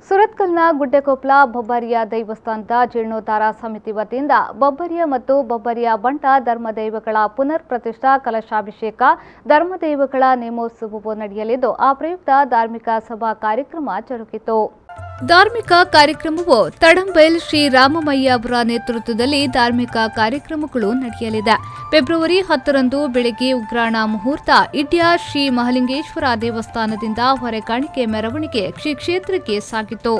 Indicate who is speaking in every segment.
Speaker 1: ಸುರತ್ಕಲ್ನ ಗುಡ್ಡೆಕೊಪ್ಲ ಬೊಬ್ಬರಿಯ ದೇವಸ್ಥಾನದ ಜೀರ್ಣೋದ್ಧಾರ ಸಮಿತಿ ವತಿಯಿಂದ ಬೊಬ್ಬರಿಯ ಮತ್ತು ಬೊಬ್ಬರಿಯ ಬಂಟ ಧರ್ಮದೈವಗಳ ಪುನರ್ ಪ್ರತಿಷ್ಠಾ ಕಲಶಾಭಿಷೇಕ ಧರ್ಮದೈವಗಳ ನೇಮೋತ್ಸವವು ನಡೆಯಲಿದ್ದು, ಆ ಪ್ರಯುಕ್ತ ಧಾರ್ಮಿಕ ಸಭಾ ಕಾರ್ಯಕ್ರಮ ಜರುಗಿತು. ಧಾರ್ಮಿಕ ಕಾರ್ಯಕ್ರಮವು ತಡಂಬೈಲ್ ಶ್ರೀ ರಾಮಮಯ್ಯ ಅವರ ನೇತೃತ್ವದಲ್ಲಿ ಧಾರ್ಮಿಕ ಕಾರ್ಯಕ್ರಮಗಳು ನಡೆಯಲಿದೆ. ಫೆಬ್ರವರಿ 10ರಂದು ಬೆಳಗ್ಗೆ ಉಗ್ರಾಣ ಮುಹೂರ್ತ ಇಡ್ಯ ಶ್ರೀ ಮಹಲಿಂಗೇಶ್ವರ ದೇವಸ್ಥಾನದಿಂದ ಹೊರೆಕಾಣಿಕೆ ಮೆರವಣಿಗೆ ಶ್ರೀ ಕ್ಷೇತ್ರಕ್ಕೆ ಸಾಗಿತು.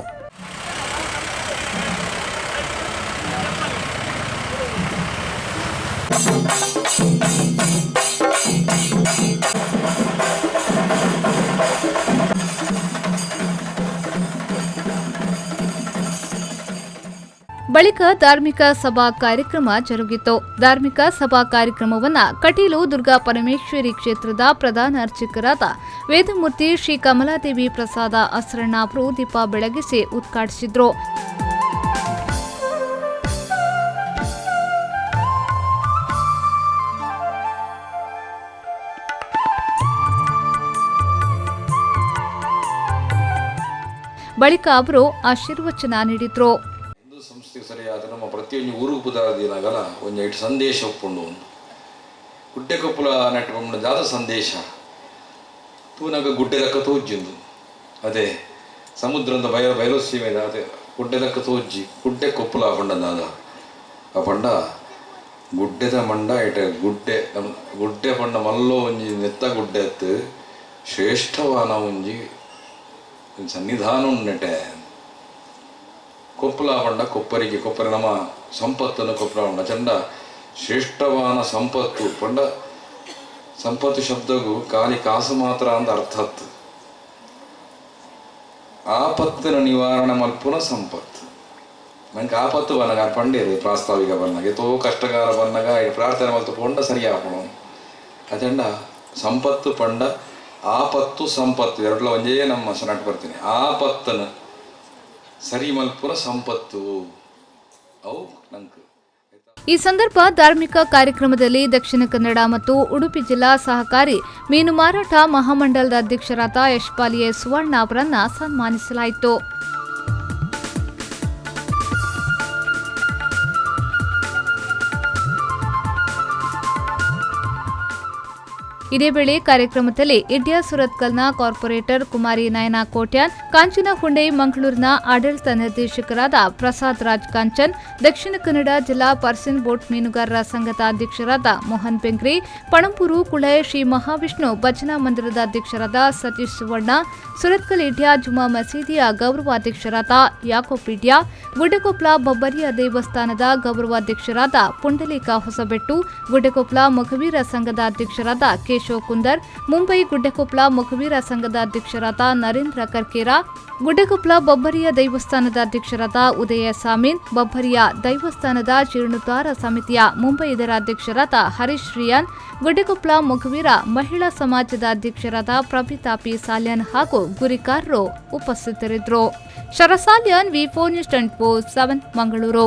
Speaker 1: ಬಳಿಕ ಧಾರ್ಮಿಕ ಸಭಾ ಕಾರ್ಯಕ್ರಮ ಜರುಗಿತು. ಧಾರ್ಮಿಕ ಸಭಾ ಕಾರ್ಯಕ್ರಮವನ್ನು ಕಟೀಲು ದುರ್ಗಾ ಪರಮೇಶ್ವರಿ ಕ್ಷೇತ್ರದ ಪ್ರಧಾನ ಅರ್ಚಕರಾದ ವೇದಮೂರ್ತಿ ಶ್ರೀ ಕಮಲಾದೇವಿ ಪ್ರಸಾದ ಅಸ್ರಣ್ಣ ಅವರು ದೀಪ ಬೆಳಗಿಸಿ ಉದ್ಘಾಟಿಸಿದರು. ಬಳಿಕ ಅವರು ಆಶೀರ್ವಚನ ನೀಡಿದರು.
Speaker 2: ಸಂಸ್ಥೆ ಸರಿಯಾದ ನಮ್ಮ ಪ್ರತಿಯೊಂದು ಊರುಗು ಪುದಾದಿನಾಗಲ ಒಂಜಿ ಐಟ್ ಸಂದೇಶ ಒಪ್ಪುಂಡು. ಒಂದು ಗುಡ್ಡೆ ಕೊಪ್ಪಲ ನೆಟ್ಟು ದಾದ ಸಂದೇಶ ತೂನಾಗ ಗುಡ್ಡೆ ದಕ್ಕ ತೋಜ್ಜಿಂದು, ಅದೇ ಸಮುದ್ರದ ಬಯಲು ಸೀಮೆ ಅದೇ ಗುಡ್ಡೆ ದಕ್ಕ ತೋಜ್ಜಿ ಗುಡ್ಡೆ ಕೊಪ್ಪಲ ಪಂಡ ದಾದ ಆ ಪಂಡ ಗುಡ್ಡೆದ ಮಂಡ ಐಟ ಗುಡ್ಡೆ ನಮ್ಮ ಗುಡ್ಡೆ ಪಂಡ ಮಲ್ಲೋ ಒಂಜಿ ನೆತ್ತ ಗುಡ್ಡೆ ಅತ್ತು ಶ್ರೇಷ್ಠವಾನ ಒಂಜಿ ಸನ್ನಿಧಾನ ನೆಟೆ ಕೊಪ್ಪಲ ಪಂಡ ಕೊಪ್ಪರಿಗೆ ಕೊಪ್ಪರಿ ನಮ್ಮ ಸಂಪತ್ತನ್ನು ಕೊಪ್ಪಲ ಪಂಡ ಚಂಡ ಶ್ರೇಷ್ಠವಾನ ಸಂಪತ್ತು ಪಂಡ ಸಂಪತ್ತು ಶಬ್ದಗೂ ಖಾಲಿ ಕಾಸು ಮಾತ್ರ ಅಂದ ಅರ್ಥತ್ತು. ಆಪತ್ತಿನ ನಿವಾರಣೆ ಮಲ್ಪುನ ಸಂಪತ್ತು. ನಂಗೆ ಆಪತ್ತು ಬನ್ನಾಗ ಪಂಡೇರು ಪ್ರಾಸ್ತಾವಿಕ ಬನ್ನಾಗ ಎತ್ತೋ ಕಷ್ಟಕಾರ ಬನ್ನಾಗ ಪ್ರಾರ್ಥನೆ ಮಲ್ತು ಪೊಂಡ ಸರಿ ಆಪಣ ಅಚಂಡ ಸಂಪತ್ತು ಪಂಡ ಆಪತ್ತು ಸಂಪತ್ತು ಎರಡಲ ಒಂದೇ ನಮ್ಮ ಸನಟ್ ಬರ್ತೀನಿ. ಆಪತ್ತನ ಸರಿ ಮಲ್ಪುರ ಸಂಪತ್ತು ಅವು ನಂಗೆ.
Speaker 1: ಈ ಸಂದರ್ಭ ಧಾರ್ಮಿಕ ಕಾರ್ಯಕ್ರಮದಲ್ಲಿ ದಕ್ಷಿಣ ಕನ್ನಡ ಮತ್ತು ಉಡುಪಿ ಜಿಲ್ಲಾ ಸಹಕಾರಿ ಮೀನು ಮಾರಾಟ ಮಹಾಮಂಡಲದ ಅಧ್ಯಕ್ಷರಾದ ಯಶ್ಪಾಲ್ ಎ ಸುವರ್ಣ ಅವರನ್ನ ಸನ್ಮಾನಿಸಲಾಯಿತು. ಇದೇ ವೇಳೆ ಕಾರ್ಯಕ್ರಮದಲ್ಲಿ ಇಡ್ಯಾ ಸುರತ್ಕಲ್ನ ಕಾರ್ಪೊರೇಟರ್ ಕುಮಾರಿ ನಯನಾ ಕೋಟ್ಯಾನ್, ಕಾಂಚನ ಹುಂಡೈ ಮಂಗಳೂರಿನ ಆಡಳಿತ ನಿರ್ದೇಶಕರಾದ ಪ್ರಸಾದ್ ರಾಜ್ ಕಾಂಚನ್, ದಕ್ಷಿಣ ಕನ್ನಡ ಜಿಲ್ಲಾ purse seine boat ಮೀನುಗಾರರ ಸಂಘದ ಅಧ್ಯಕ್ಷರಾದ ಮೋಹನ್ ಬೆಂಗ್ರಿ, ಪಣಂಬೂರು ಕುಳೆ ಶ್ರೀ ಮಹಾವಿಷ್ಣು ಭಜನಾ ಮಂದಿರದ ಅಧ್ಯಕ್ಷರಾದ ಸತೀಶ್ ಸುವರ್ಣ, ಸುರತ್ಕಲ್ ಇಡ್ಯಾ ಜುಮಾ ಮಸೀದಿಯ ಗೌರವಾಧ್ಯಕ್ಷರಾದ ಯಾಕೋಬ್ ಇಡ್ಯಾ, ಗುಡ್ಡೆಕೊಪ್ಲ ಬೊಬ್ಬರಿಯ ದೇವಸ್ಥಾನದ ಗೌರವಾಧ್ಯಕ್ಷರಾದ ಪುಂಡಲೀಕ ಹೊಸಬೆಟ್ಟು, ಗುಡ್ಡೆಕೊಪ್ಲ ಮೊಘವೀರ ಸಂಘದ ಅಧ್ಯಕ್ಷರಾದ ಕೇಶವ್ ಕುಂದರ್, ಮುಂಬೈ ಗುಡ್ಡೆಕೊಪ್ಲ ಮೊಘವೀರ ಸಂಘದ ಅಧ್ಯಕ್ಷರಾದ ನರೇಂದ್ರ ಕರ್ಕೇರ, ಗುಡ್ಡೆಕೊಪ್ಲ ಬೊಬ್ಬರಿಯ ದೇವಸ್ಥಾನದ ಅಧ್ಯಕ್ಷರಾದ ಉದಯ ಸಾಮೀನ್, ಬೊಬ್ಬರಿಯ ದೇವಸ್ಥಾನದ ಜೀರ್ಣೋದ್ಧಾರ ಸಮಿತಿಯ ಮುಂಬೈ ಇದರ ಅಧ್ಯಕ್ಷರಾದ ಹರೀಶ್ ರಿಯಾನ್, ಗುಡ್ಡೆಕೊಪ್ಲ ಮೊಘವೀರ ಮಹಿಳಾ ಸಮಾಜದ ಅಧ್ಯಕ್ಷರಾದ ಪ್ರಭಿತಾ ಪಿ ಸಾಲ್ಯಾನ್ ಹಾಗೂ ಗುರಿಕಾರರು ಉಪಸ್ಥಿತರಿದ್ದರು. ಶರಸಾಲ್ಯಾನ್, V4 News 24/7, Mangaluru.